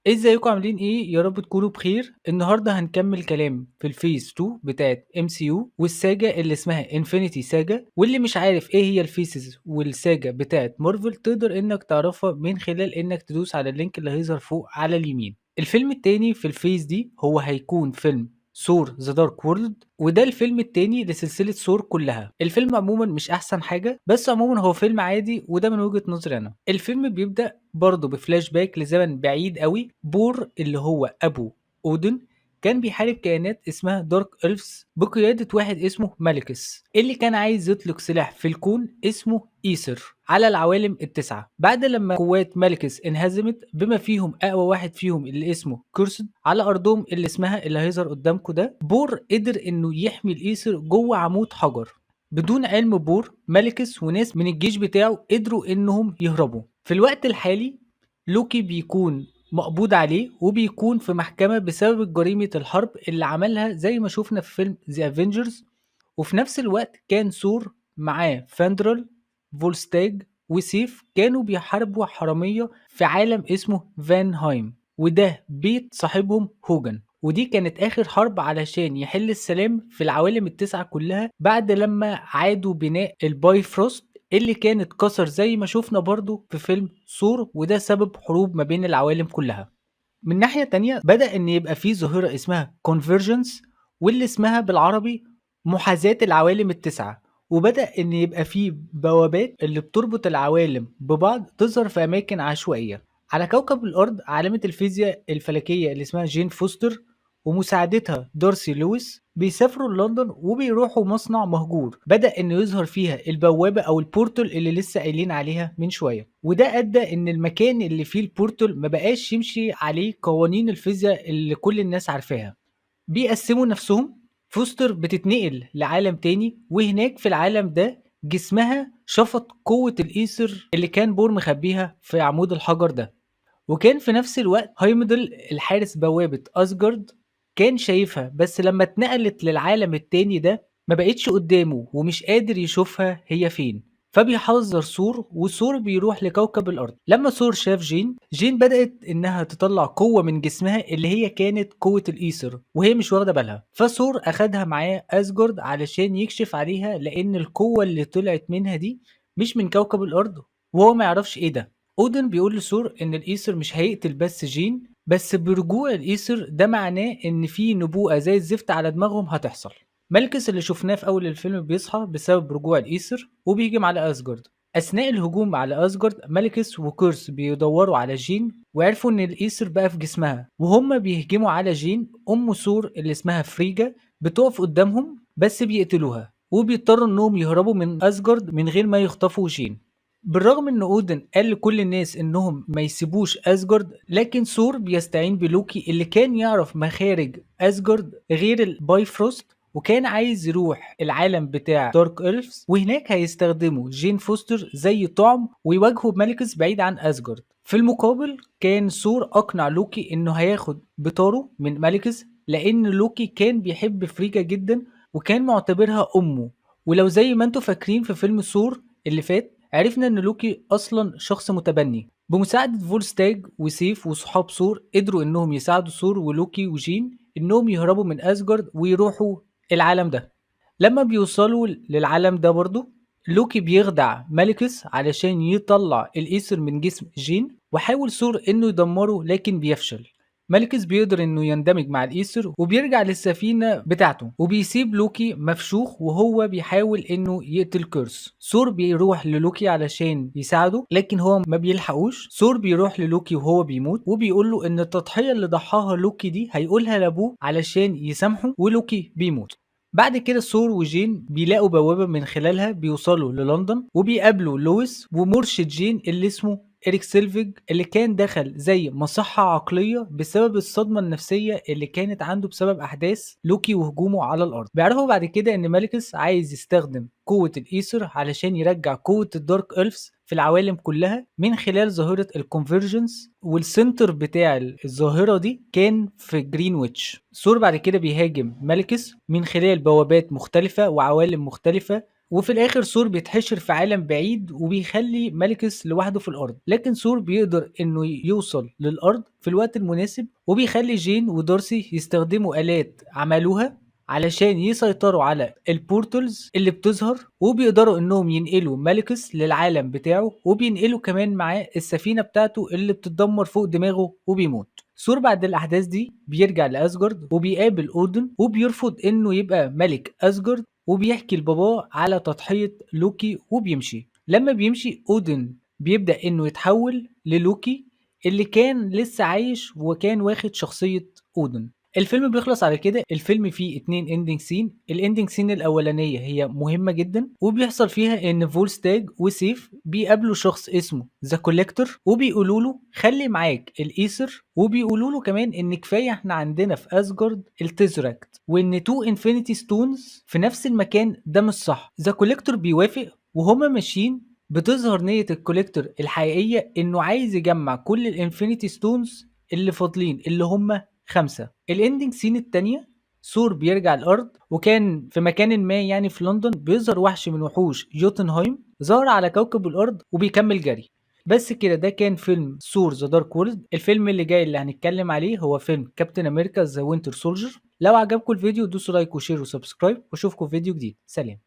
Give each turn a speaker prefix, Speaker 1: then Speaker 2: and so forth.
Speaker 1: ازيكم عاملين ايه؟ يا رب تكونوا بخير. النهارده هنكمل كلام في ال phase 2 بتاعت MCU وال saga اللي اسمها Infinity Saga. واللي مش عارف ايه هي ال phases وال saga بتاعت مارفل تقدر انك تعرفها من خلال انك تدوس على ال link اللي هيظهر فوق على اليمين. الفيلم التاني في ال phase دي هو هيكون فيلم Thor The Dark World، وده الفيلم التاني لسلسلة ثور كلها. الفيلم عموما مش احسن حاجة، بس عموما هو فيلم عادي، وده من وجهة نظري انا. الفيلم بيبدأ برضه بفلاش باك لزمن بعيد قوي. بور اللي هو ابو اودن كان بيحارب كائنات اسمها Dark Elves بقيادة واحد اسمه مالكس، اللي كان عايز يطلق سلاح في الكون اسمه ايثر على العوالم التسعة. بعد لما قوات مالكس انهزمت بما فيهم اقوى واحد فيهم اللي اسمه كيرسد على ارضهم اللي اسمها اللي هيظهر قدامكم ده، بور قدر انه يحمي الايثر جوه عمود حجر. بدون علم بور، مالكس وناس من الجيش بتاعه قدروا انهم يهربوا. في الوقت الحالي لوكي بيكون مقبوض عليه وبيكون في محكمة بسبب جريمة الحرب اللي عملها زي ما شفنا في فيلم The Avengers. وفي نفس الوقت كان ثور معاه فاندرال، فولستاج وسيف، كانوا بيحاربوا حرامية في عالم اسمه فانهايم، وده بيت صاحبهم هوجن. ودي كانت آخر حرب علشان يحل السلام في العوالم التسعة كلها بعد لما عادوا بناء البايفروست اللي كان اتكسر زي ما شفنا برضو في فيلم ثور، وده سبب حروب ما بين العوالم كلها. من ناحية تانية بدأ ان يبقى فيه ظاهرة اسمها convergence، واللي اسمها بالعربي محاذاة العوالم التسعة، وبدأ ان يبقى فيه بوابات اللي بتربط العوالم ببعض تظهر في اماكن عشوائية. على كوكب الارض عالمة الفيزياء الفلكية اللي اسمها جين فوستر ومساعدتها دارسي لويس بيسافروا لندن وبيروحوا مصنع مهجور بدأ انه يظهر فيها البوابة او ال portal اللي لسه قايلين عليها من شوية. وده ادى ان المكان اللي فيه ال portal ما بقاش يمشي عليه قوانين الفيزياء اللي كل الناس عارفاها. بيقسموا نفسهم، فوستر بتتنقل لعالم تاني، وهناك في العالم ده جسمها شفط قوة الايثر اللي كان بور مخبيها في عمود الحجر ده. وكان في نفس الوقت هايمدل الحارس بوابة أسجارد كان شايفها، بس لما اتنقلت للعالم التاني ده ما بقتش قدامه ومش قادر يشوفها هي فين، فبيحذر ثور، وثور بيروح لكوكب الأرض. لما ثور شاف جين، جين بدأت إنها تطلع قوة من جسمها اللي هي كانت قوة الإيثر وهي مش واخدة بالها، فثور أخدها معاه أسجارد علشان يكشف عليها، لأن القوة اللي طلعت منها دي مش من كوكب الأرض وهو ما يعرفش إيه ده. أودن بيقول لثور إن الإيثر مش هيقتل بس جين، بس برجوع الإيثر ده معناه إن في نبوءة زي الزفت على دماغهم هتحصل. مالكس اللي شفناه في أول الفيلم بيصحى بسبب رجوع الإيثر وبيهجم على أسجارد. أثناء الهجوم على أسجارد مالكس وكيرس بيدوروا على جين وعرفوا إن الإيثر بقى في جسمها، وهم بيهجموا على جين أم ثور اللي اسمها فريجا بتقف قدامهم بس بيقتلوها، وبيضطروا إنهم يهربوا من أسجارد من غير ما يخطفوا جين. بالرغم ان اودن قال لكل الناس انهم ما يسيبوش اسجارد، لكن ثور بيستعين بلوكي اللي كان يعرف مخارج اسجارد غير البايفروست، وكان عايز يروح العالم بتاع Dark Elves، وهناك هيستخدموا جين فوستر زي طعم ويواجهوا مالكس بعيد عن اسجارد. في المقابل كان ثور اقنع لوكي انه هياخد بطاره من مالكس، لان لوكي كان بيحب فريجا جدا وكان معتبرها امه. ولو زي ما انتم فاكرين في فيلم ثور اللي فات عرفنا ان لوكي اصلا شخص متبني. بمساعدة فولستاج وسيف وصحاب ثور قدروا انهم يساعدوا ثور ولوكي وجين انهم يهربوا من اسجارد ويروحوا العالم ده. لما بيوصلوا للعالم ده برضو لوكي بيخدع مالكس علشان يطلع الايثر من جسم جين، وحاول ثور انه يدمره لكن بيفشل. مالكس بيقدر انه يندمج مع الايثر وبيرجع للسفينة بتاعته، وبيسيب لوكي مفشوخ وهو بيحاول انه يقتل كيرس. ثور بيروح للوكي علشان يساعده لكن هو ما بيلحقوش. ثور بيروح للوكي وهو بيموت وبيقول له ان التضحية اللي ضحاها لوكي دي هيقولها لابوه علشان يسامحه، ولوكي بيموت. بعد كده ثور وجين بيلاقوا بوابة من خلالها بيوصلوا للندن، وبيقابلوا لويس ومرشد جين اللي اسمه إريك سيلفيج اللي كان دخل زي مصحة عقلية بسبب الصدمة النفسية اللي كانت عنده بسبب أحداث لوكي وهجومه على الأرض. بيعرفوا بعد كده إن مالكس عايز يستخدم قوة الإيثر علشان يرجع قوة ال Dark Elves في العوالم كلها من خلال ظاهرة ال convergence، وال center بتاع الظاهرة دي كان في جرينويتش. ثور بعد كده بيهاجم مالكس من خلال بوابات مختلفة وعوالم مختلفة، وفي الاخر ثور بيتحشر في عالم بعيد وبيخلي مالكس لوحده في الارض، لكن ثور بيقدر انه يوصل للارض في الوقت المناسب، وبيخلي جين ودارسي يستخدموا الات عملوها علشان يسيطروا على ال portals اللي بتظهر، وبيقدروا انهم ينقلوا مالكس للعالم بتاعه، وبينقلوا كمان معاه السفينة بتاعته اللي بتتدمر فوق دماغه وبيموت. ثور بعد الاحداث دي بيرجع لاسجارد وبيقابل اودن، وبيرفض انه يبقى ملك اسجارد، وبيحكي لباباه على تضحية لوكي وبيمشي. لما بيمشي اودن بيبدأ انه يتحول للوكي اللي كان لسه عايش وكان واخد شخصية اودن. الفيلم بيخلص على كده. الفيلم فيه 2 ending scene. ال ending scene الاولانية هي مهمة جدا، وبيحصل فيها ان فولستاج وسيف بيقابلوا شخص اسمه The Collector، وبيقولوا له خلي معاك الايثر، وبيقولوا له كمان ان كفاية احنا عندنا في اسجارد ال Tesseract، وان 2 Infinity Stones في نفس المكان ده مش صح. The Collector بيوافق، وهما ماشيين بتظهر نية ال Collector الحقيقية انه عايز يجمع كل ال Infinity Stones اللي فاضلين اللي هم 5. ال ending scene التانية ثور بيرجع الارض، وكان في مكان ما يعني في لندن بيظهر وحش من وحوش يوتنهايم ظهر على كوكب الارض وبيكمل جري. بس كده، ده كان فيلم Thor The Dark World. الفيلم اللي جاي اللي هنتكلم عليه هو فيلم Captain America The Winter Soldier. لو عجبكم الفيديو دوسوا like و share و subscribe، واشوفكم في فيديو جديد. سلام.